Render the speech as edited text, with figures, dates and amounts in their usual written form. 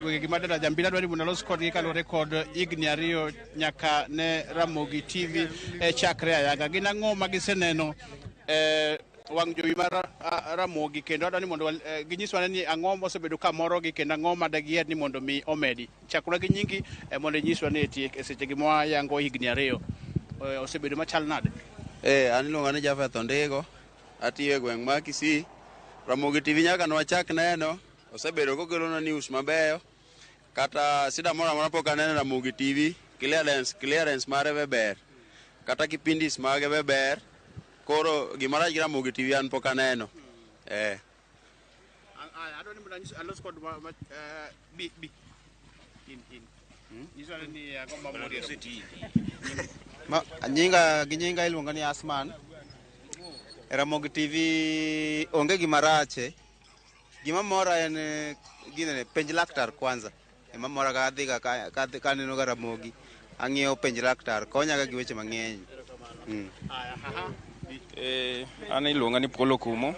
Gwenge gi madaraja mbila dwaro ni mondo alos kodgi kaluwore kod higni 2 nyaka ne Ramogi TV chakre ayanga. Gin ang'o ma giseneno wang' jowi mar Ramogi kendo adwaro ni mondo ginyiswa ni ang'o mosebedo ka morogi kendo ang'o ma dagiher ni mondo mi omedi. Chakna gi nyingi mondo inyiswa ni eti e seche gi mwayango higni 2 osebedo machal nade? An iluonga ni Jafeth Ondigo, atiyo e gweng' ma Kisii. Ramogi TV nyaka nwachak neno, osebedo kokelonwa news mabeyo. Kata sida moro amora pok aneno Ramogi TV, clearance mare be ber. Kata kipindis mage be ber. Koro gima rach gi Ramogi TV an pok aneno. Adwaro ni mondo alos kod bi bi. In in. Nyiswa ni ang'o ma mori e Ramogi. Ma, nyinga gi nyinga iluonga ni Asman. Ramogi TV onge gima rache. Gima mora en ginene penj laktar kwanza. Ema mora ka adhi ga ka aneno ga Ramogi. Ang'iyo penj laktar konya ga gi weche mang'eny. An iluonga ni Polo Kumo.